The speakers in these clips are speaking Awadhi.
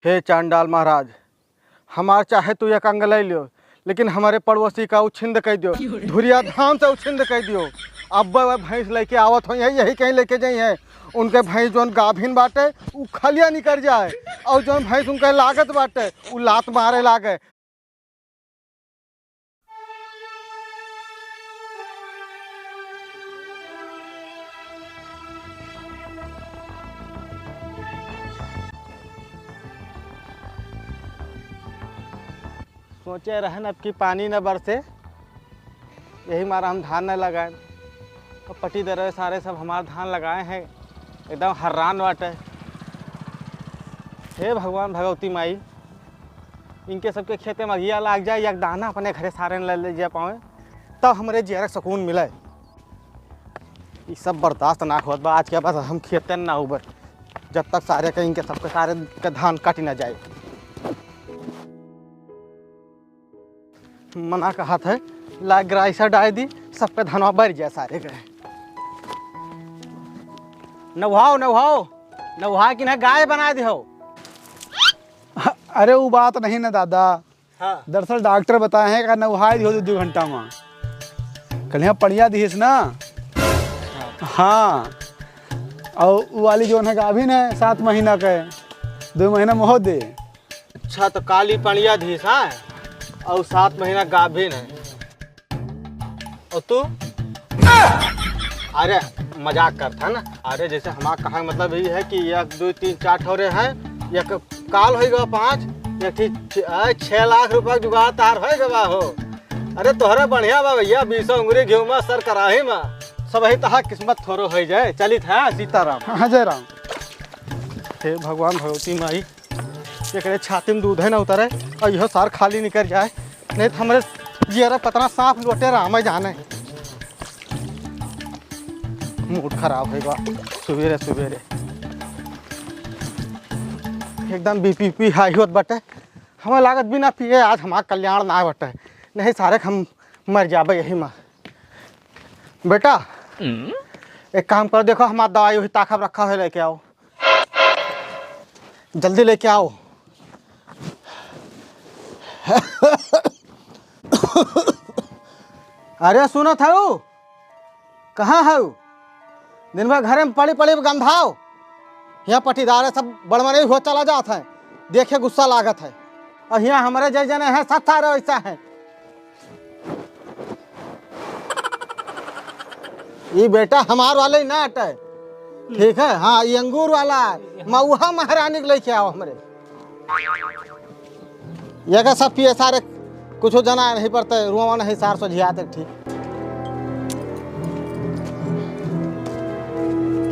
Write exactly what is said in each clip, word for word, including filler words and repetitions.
हे चांडाल महाराज, हमार चाहे तू एक अंग ले लियो, लेकिन हमरे पड़ोसी का उछिंद कइ दियो, धुरिया धाम से उछिंद कइ दियो। अब वह भैंस लेके आवत होइहैं, यही कहीं लेके जइहैं। उनके भैंस जौन गाभिन बाटे, उ खलिया निकर जाए, और जौन भैंस उनके लागत बाटे, उ लात मारे लागे। सोचे रहन अब की पानी न बरसे, यही मारा हम धान न लगाए। अब पट्टीदार सारे सब हमार धान लगाए हैं, एकदम हर्रान बाटे। हे भगवान भगवती माई, इनके सबके खेते में अगिया लाग जाए, एक दाना अपने घरे सारे न ले, ले जा पावे, तब हमरे जियरा के सुकून मिले। ई सब बर्दाश्त ना होत बा, आज के बाद हम खेते ना उबर, जब तक सारे के, इनके सबके सारे के धान काटी ना जाए। मना कहत है, ला ग्राइसर डाल दी, सबके धनवा बढ़ जाए सारे के। नउहाओ, नउहाओ, नउहा कि ना गाय बना दिहो। अरे, उ बात नहीं ना दादा। हाँ। दरअसल डॉक्टर बताए हैं कि नउहाई दिहो दो, दो घंटा में। कल यहाँ पड़िया दिहिस ना। हाँ। और उ वाली जौन है गाभिन है, सात महीना के, दो महीना में हो दे। अच्छा, तो काली पड़िया दिहिस, हाँ? और सात महीना गाभिन है। और तू? अरे, मजाक करत है ना। अरे, जैसे हमार कहा मतलब ई है कि एक, दो, तीन, चार ठौरे हैं, एक काल होइ गवा पाँच, एक ठी छ-, आ, छह लाख रुपया के जुगाड़ तार होइ गवा हो। अरे, तोहरा बढ़िया बा भैया, बीसों उंगरी घिउ मा, सर कराही मा, सबही तहा किस्मत थोरो होइ जाए। चलित है, सीताराम। हाँ, जय राम। हे भगवान, भगवती माई, एकरे छाती में दूध है ना उतरे, और यह सार खाली निकल जाए, नहीं तो हमरे जियरा पतना सांप लोटे राम जाने। मूड खराब होइगा सुबेरे सुबेरे, एकदम बीपी पी हाई होत बटे। हमें लागत बिना पिए आज हमार कल्याण ना बटे, नहीं सारे हम मर जाबे यही मा। बेटा, एक काम करो, देखो हमार दवाई वही ताखा रखा है, लेके आओ, जल्दी लेके आओ। अरे सुनत हऊ, कहाँ हऊ? दिन भर घरे में पड़ी पड़ी गंधाओ। यहाँ पटीदार है, सब बड़मने हो चला जात है, देखे गुस्सा लागत है। और यहाँ हमरे जै जने हैं, सब सारे वैसा हैं। ई बेटा हमार वाले ही ना अटे, ठीक है? हाँ, ई अंगूर वाला है। मऊहा महारानी के लेके आओ हमरे। ये का सब पिए सारे, कुछ जना नहीं पड़ते, रुआ नहीं सार सो झियाते, ठीक।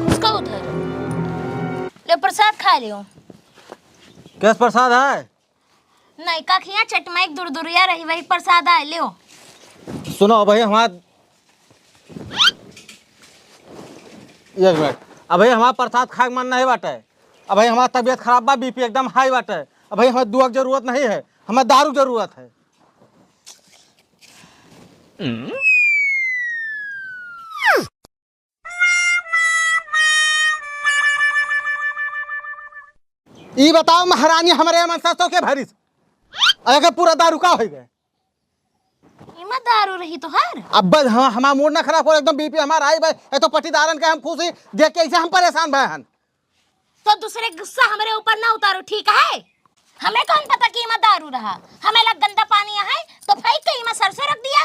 उसका उधर ले, प्रसाद खा लियो। कैस प्रसाद है? नहीं, का खिया चटमाई एक दुरदुरिया रही, वही प्रसाद आए, लियो। सुनो भाई, हमार, एक मिनट। अबे हमार प्रसाद खाए के मन नहीं बाटे। अबे हमार तबीयत खराब बा, बीपी एकदम हाई बाटे। अबे हमें दुआ के जरूरत नहीं है, हमें दारू के जरूरत है। ई बताओ महारानी, हमरे मन सरसों के भरिस, अगर पूरा दारू का होइ गए? इमा दारू रही तोहार? अब बस, हाँ, हमार मूड ना खराब हो, एकदम बीपी हमार हाई बा। ये तो पटीदारन के हम खुशी देख के ऐसे हम परेशान भए हन। तो दूसरे गुस्सा हमरे ऊपर ना उतारो, ठीक है? हमें कौन पता कि इमा दारू रहा? हमें लग गंदा पानी है तो फेंक के इमा सरसों रख दिया।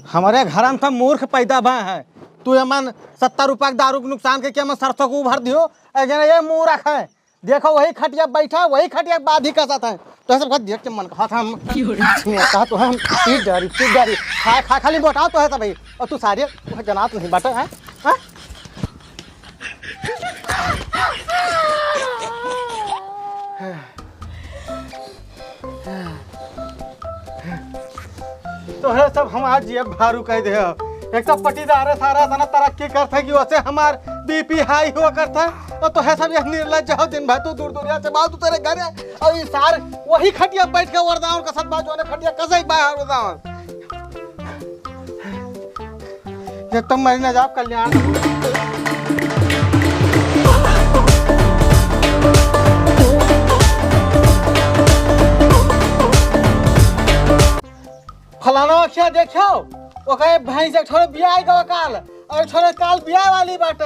हमरे घर में सब मूर्ख पैदा भए हैं। तू एमन सत्तर रुपया के दारू के नुकसान के, के एमन सरसों को उभर दियो। ए जने ये मूर्ख है, देखो वही खटिया बैठा, वही खटिया बाधी कसत है। तो सब देख के मन कहत हम, कहा तो हम पी डारी, पी डारी, खा, खा, खाली मोटाओ तो है सब भाई। और तू सारे वह जनात नहीं बाटे है, हाँ? तोहे सब हम आज ये भारू कह दे। एक तो पटीदार है, सारा तना तरक्की करत है कि वैसे हमार बीपी हाई हुआ करत है, और तोहे सब ये निर्लज्ज हो, दिन भर तू दूर दूर से बात तू तेरे घर है, और ये सार वही खटिया बैठ के वरदावन का सत बात जो ने खटिया कसई बाहर वरदावन। जब तक मरी ना जाओ कल्याण। क्या देखो, ओकरे भैंस एक ठोरे बियाह गवा काल, और एक ठोरे काल बियाह वाली बाटे।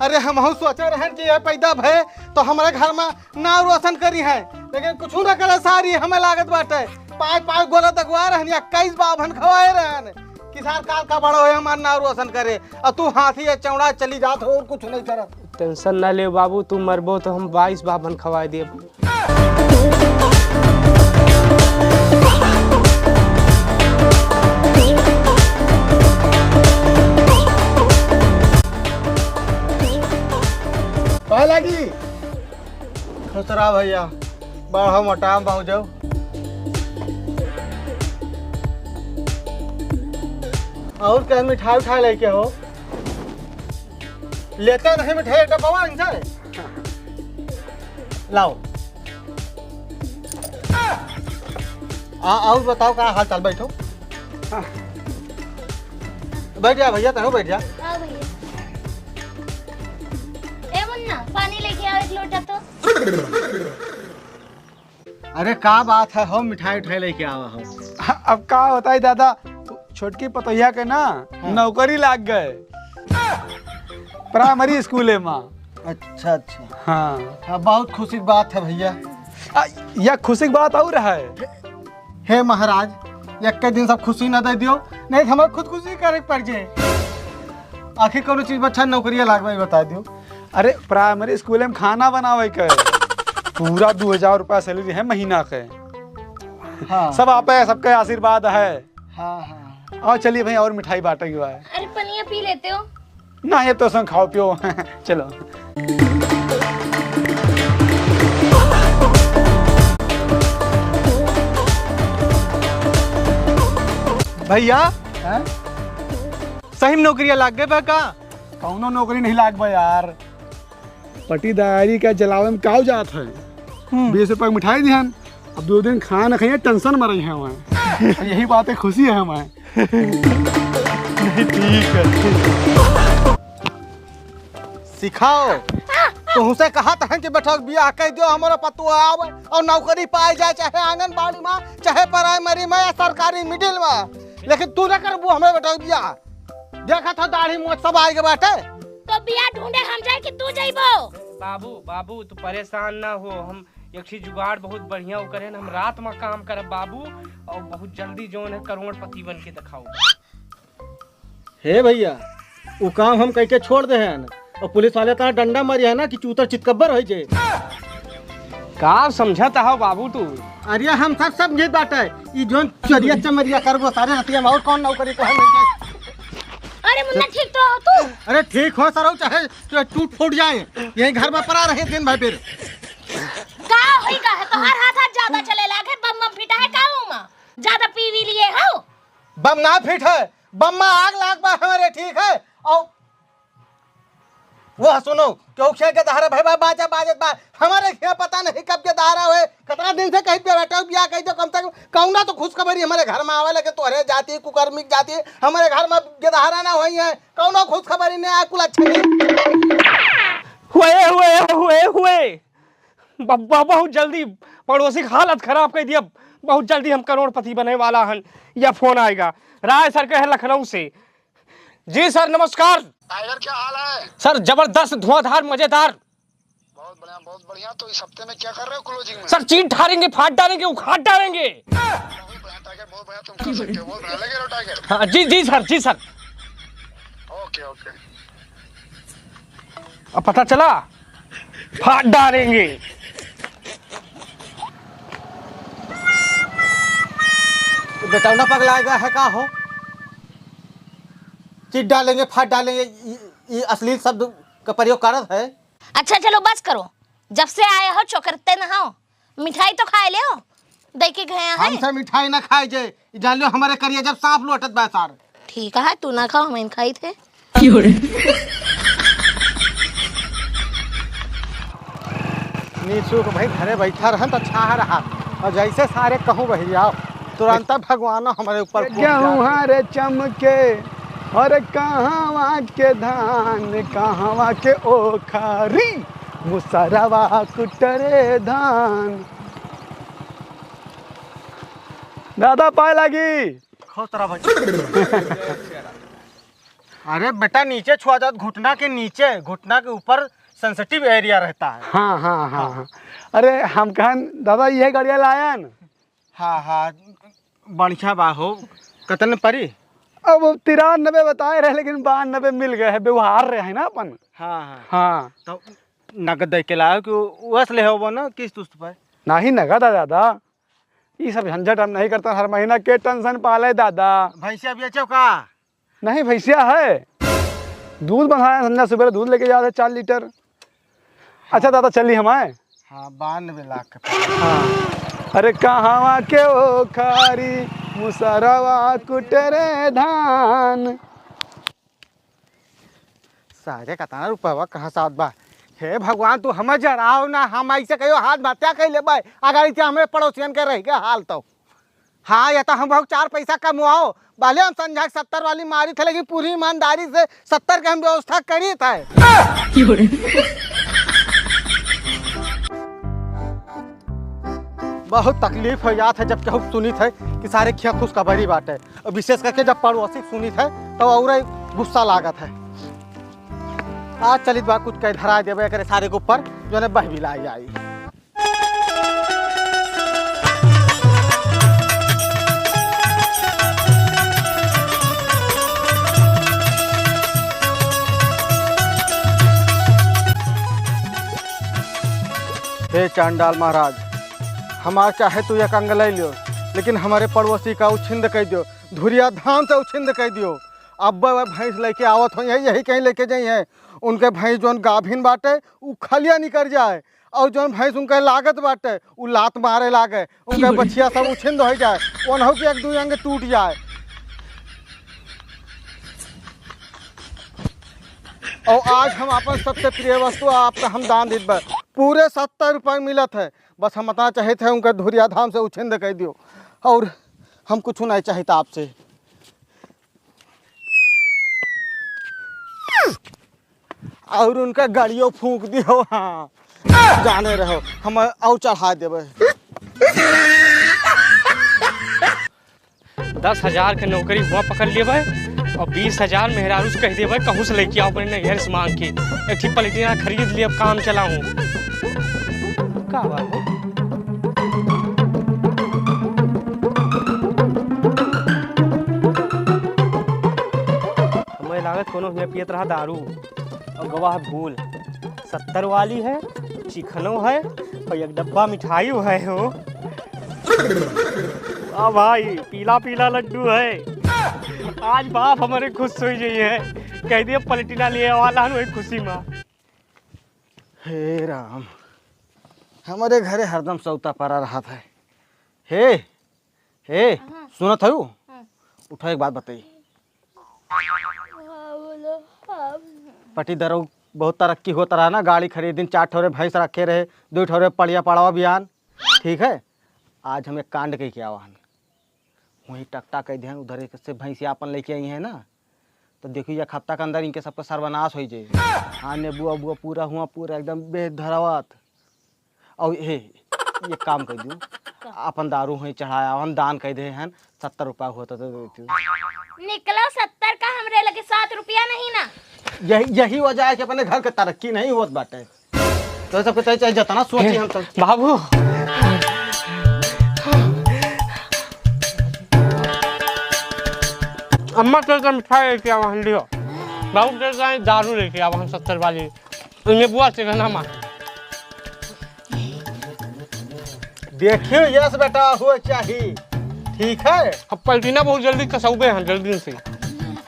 अरे, हमहू सोचे रहन कि ये पैदा भए तो हमारे घर में नाव रोशन करी है, लेकिन कुछ न करे सारी, हमें लागत बाटे। पाँच पाँच गोला दगवा रहन, इक्कीस बाभन खवाए रहन कि सार काल का बड़ा होए हमार नाव रोशन करे, और तू हाथी या चौड़ा चली जात हो और कुछ नहीं करत। टेंशन ना ले बाबू, तू मरबो तो हम बाईस बाभन खवाए देब। पाए लागी। खुश रहा भैया, बढ़ो मोटाम बहु जाओ। और क्या मिठाई उठाई लेके हो? लेते नहीं मिठाई डब्बा इनसे। लाओ। आ, और बताओ का हाल चाल, बैठो। बैठ जा भैया, तहो बैठ जा। हाँ भैया। ए मुन्ना, पानी लेके आओ एक लोटा तो। अरे का बात है हो, मिठाई उठाई लेके आवा हो। अब का बताई दादा, छोटकी पतोहिया के ना हाँ। नौकरी लाग गए प्राइमरी स्कूले में। अच्छा, अच्छा। हाँ। हाँ, बहुत खुशी की बात है भैया। आ, यह खुशी की बात और है। हे महाराज, एक दिन सब खुशी ना दे दियो, नहीं तो हमें खुदकुशी करे के पड़ जाए। आखिर कौनो चीज में अच्छा नौकरिया लागबा, ई बता दियो। अरे, प्राइमरी स्कूल में खाना बनावे के, पूरा दो हजार रुपया सैलरी है महीना के। हाँ। सब आप है, सबके आशीर्वाद है। हाँ, हाँ। और चलिए भाई, और मिठाई बांटेंगे भाई। अरे, पनिया पी लेते हो? ना, ये तो संग खाओ पियो। चलो। भैया, हैं? सही में नौकरिया लाग गए बा का? कौनो नौकरी नहीं लाग बा यार। पटीदारी का जलावे में काव जात है? हम्म। बीस रुपया की मिठाई दिहन, अब दो दिन खाना खाइए, टेंशन में रही हैं वहाँ। यही बात है, खुशी है हमारे। नहीं, ठीक है, ठीक। सिखाओ, तुमसे कहा था कि बेटा बियाह कह दियो, हमारा पतुआ आवे और नौकरी पाए जाए, चाहे आंगनबाड़ी में, चाहे प्राइमरी में या सरकारी मिडिल में, लेकिन तू ना करबू हमारे बेटा बियाह। देखा था दाढ़ी मोछ सब आए के बाटे। तो बियाह ढूंढे हम जाए कि तू जइबो? बाबू, बाबू, तू परेशान ना हो, हम एक ठे जुगाड़ बहुत बढ़िया ओकर है, हम रात में काम करब बाबू, और बहुत जल्दी जौन है करोड़पति बन के दिखाओ। हे भैया, उ काम हम कइके छोड़ दे हैं, और पुलिस वाले तना डंडा मारी है ना कि चूतर चितकब्बर हो जाए। का समझत हो बाबू तू? अरे हम सब समझे बाटे, ई जोन चोरिया चमरिया करबो सारे रतिया में, और कौन नौकरी को है मिल जाए। अरे मुन्ना, ठीक तो हो तू? अरे ठीक हो सरऊ, चाहे तो टूट फूट जाए, यही घर में पड़ा रहे दिन भर फिर। का होई का है, तोहार हाथ हाथ ज्यादा चले लागे, बम बम फिटा है का ओमा? ज्यादा पी वी लिए हो? बम ना फिट है, बम में आग लाग बा हमारे, ठीक है? और वह सुनो, क्यों खे के दहारा भाई बा, बाजा बाजत बा, हमारे खे पता नहीं कब के दहारा हुए, कितना दिन से कहीं पे बैठा हूँ, बियाह कहीं तो कम से कम कौना तो खुशखबरी हमारे घर में आवे लगे, तोहरे जाति कुकर्मी जाति हमारे घर में के दहारा ना हुई है, कौनो खुशखबरी नहीं आया, कुल अच्छा नहीं। हुए, हुए, हुए, हुए। ब-, ब-, बहुत जल्दी पड़ोसी की हालत खराब कर दिया, बहुत जल्दी हम करोड़पति बने वाला हन। यह फोन आएगा राय सर के है लखनऊ से। जी सर, नमस्कार। टाइगर, क्या हाल है? सर, जबरदस्त, धुआंधार, मजेदार। बहुत बढ़िया, बहुत बढ़िया। तो इस हफ्ते में क्या कर रहे हो क्लोजिंग में? सर, चीर डालेंगे, फाड़ डालेंगे, उखाड़ डालेंगे। बहुत बढ़िया टाइगर, बहुत बढ़िया, तुम कर सकते हो, बहुत बढ़िया। लगे रहो टाइगर। हाँ, जी, जी सर, जी सर। ओके, ओके। अब पता चला, फाड़ डालेंगे। बेटौना पगलाएगा है का हो? चीर डालेंगे, फाड़ डालेंगे, ई, ई अश्लील शब्द का प्रयोग करत है। अच्छा चलो बस करो, जब से आए हो चोकरते न हो, मिठाई तो खाए ले हो, दे के गया है। हमसे मिठाई ना खाए जे, ई जान लो हमारे करिया जब सांप लोटत बा सार। ठीक है, तू ना खाओ, हम इन खाई थे। नीचू के भाई घरे बैठा रहन त अच्छा रहा, और जैसे सारे कहूँ बहिरियाओ, तुरंत भगवान हमारे ऊपर कूद गेहूं जात। हरे चमके और कहवा के धान, कहवा के ओखरी, मुसरवा कुटरे धान। दादा पाए लागी। बहुत तरह भाई। अरे बेटा, नीचे छुआ जात, घुटना के नीचे, घुटना के ऊपर सेंसिटिव एरिया रहता है। हाँ, हाँ, हाँ, हाँ। हाँ। अरे, हम कहन, दादा, यह गड़िया लायन। हाँ, हाँ, बढ़िया बा हो। कतन परी? अब तिरानबे बताए रहे, लेकिन बानबे मिल गए है, व्यवहार रहे है ना अपन। हाँ, हाँ। हाँ। तो नगद दे के लाओ कि वस ले हो ना, किस्त उस्त पे? नहीं, नगद है दादा, ये सब झंझट हम नहीं करता, हर महीना के टेंशन पाले दादा। भैंसिया बेचो का? नहीं, भैंसिया है, दूध बंधाया, संझा सुबह दूध लेके जाते चार लीटर। अच्छा दादा, चली हम आए। हाँ, बानबे लाख के पड़े। हाँ। अरे कहावा के ओ खारी मुसरवा कुटरे धान। सारे कतना रुपवा कहाँ से आवत बा? हे भगवान, तू हमें जराओ ना, हम ऐसे कहियो हाथ बात्या कह लेबे, अगर इसे हमें पड़ोसियन के रह के हाल तो। हाँ, या तो हम बहुत चार पैसा कमवाओ, भले हम संझा के सत्तर वाली मारी थे, लेकिन पूरी ईमानदारी से सत्तर के हम व्यवस्था करी थे। बहुत तकलीफ हो जात है जब केहू सुनित है कि सारे खिया खुशखबरी बाटे, और विशेष करके जब पड़ोसी सुनित है तो और गुस्सा लागत है। आज चलित बा कुछ कह धरा देबे एकरे सारे के ऊपर, जोने बह बिला जाई। हे चांडाल महाराज, हमार चाहे तू एक अंग ले लियो, लेकिन हमारे पड़ोसी का उछिंद कर दियो, धुरिया धाम से उछिंद कर दियो। अब वह भैंस लेके आवत हो, यही, यही कहीं लेके जाई है। उनके भैंस जोन गाभिन बाटे, उ खलिया निकर जाए, और जोन भैंस उनके लागत बाटे, उ लात मारे लागे, उनके बछिया सब उछिंद हो जाए, ओनहु के एक दू अंग टूट जाए। और आज हम अपन सबसे प्रिय वस्तु आपका हम दान देत बा। पूरे सत्तर रुपये मिलत है, बस हम इतना चाहित है उनका धुरिया धाम से उछिंद कर दियो, और हम कुछ नहीं चाहित आपसे। और उनका गाड़ियों फूंक दियो। हाँ, जाने रहो, हम और चढ़ा देबे। दस हजार के नौकरी हुआ पकड़ लेबे और बीस हजार मेहरारू से कह देबे, कहूँ से लेके आओ अपने नैहर से मांग के। एक ठे पलटिना खरीद लिए, अब काम चलाऊं। का बात हो? हमें लागत कोनो हियाँ पियत रहा दारू। और गवाह भूल। सत्तर वाली है, चिकनो है और एक डब्बा मिठाई है हो। वाह भाई, पीला पीला लड्डू है। आज बाप हमारे खुश हो जाइए, कह दिए पलटिना लिए वाला है वही खुशी में। हे राम, हमारे घरे हरदम सौता पड़ा रहत है। हे, हे, हाँ। सुनत हऊ? हाँ। उठा, एक बात बताई। हाँ, बोलो। हाँ। पटीदार बहुत तरक्की होत रहा ना, गाड़ी खरीदिन, चार ठौरे भैंस रखे रहे, दो ठौरे पड़िया पड़ावा बियान, ठीक है। आज हम एक कांड कह के आवा हन, वहीं टकटा कह दिहन, उधर से भैंसिया अपन लेके आई है ना, तो देखियो एक हफ्ता के अंदर इनके सबका सर्वनाश हो जाए। हाँ, नेबुआ उबुआ पूरा हुआ, पूरा एकदम बेधरावत। और हे, ये काम कर दियो, का? अपन दारू हुई चढ़ाया, हम दान कर दे हैं, सत्तर रुपया होता तो देती। निकलो, सत्तर का हमरे लगे सात रुपया नहीं ना। यही, यही वजह है कि अपने घर के तरक्की नहीं होत बाटे। तो सबके चाहे, चाहे जितना सोची हम तो। बाबू, अम्मा तो एकदम मिठाई लेके आवा हम लियो। बाबू तो एकदम दारू लेके आवा हम सत्तर वाली। नेबुआ से गना मार। देखियो यस बेटा, हो चाही, ठीक है। अब पलटीना बहुत जल्दी कसौबे हैं, जल्दी से।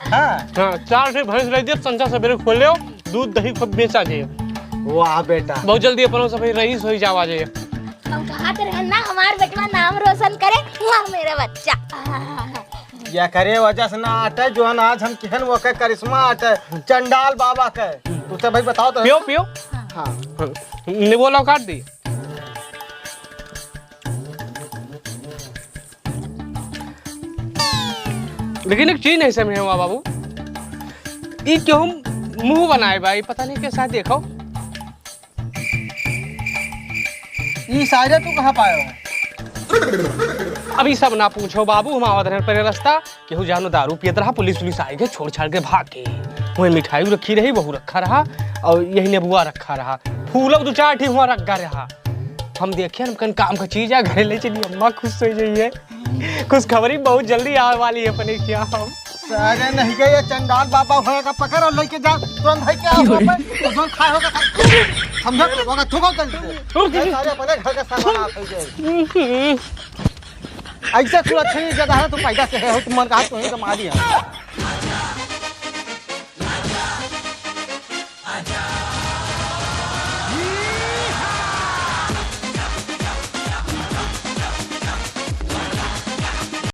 हाँ। हाँ, चार से भैंस रह दिए, संझा सवेरे खोल ले, दूध दही खूब बेचा जाए। वाह बेटा। बहुत जल्दी अपन सब रईस हो जावा जाए। हम कहा तो रहन ना, हमार बेटवा नाम रोशन करे, वाह मेरा बच्चा। या करे वजह से ना आटे, जोन आज हम किहन वो के करिश्मा आटे, चंडाल बाबा के। तू सब भाई बताओ तो। पियो, पियो। हाँ। हाँ। नेबो लो काट दी। लेकिन एक चीज नहीं समझे हुआ बाबू, ई क्यों मुंह बनाए बा, ई पता नहीं कैसा देखो। ई सारे तू कहाँ पायो है? अभी सब ना पूछो बाबू, हम आवत रहन परे रास्ता, केहू जानो दारू पियत रहा, पुलिस उलिस आइ गए, छोड़ छाड़ के भाग गए। वहीं मिठाई रखी रही, वहू रखा रहा, और यही नेबुआ रखा रहा, फूलब दो चार ठी हुआ रखा रहा। हम देखे, हम कन काम का चीज है, घरे ले चली, अम्मा खुश हो जाइए। खुशखबरी बहुत जल्दी आवे वाली है अपने क्या हम। सारे नहीं गए, ये चंडाल बाबा होए का पकड़ और लेके जा, तुरंत है क्या हो गए? तो जो खाए होगा खा, समझा? होगा थूको जल्दी से। रुक, रुक। सारे अपने घर का सामान आप हो जाए। ऐसे सुरक्षित जगह है, तू पैदा से है, तू मन कहा तू ही तो मारी है।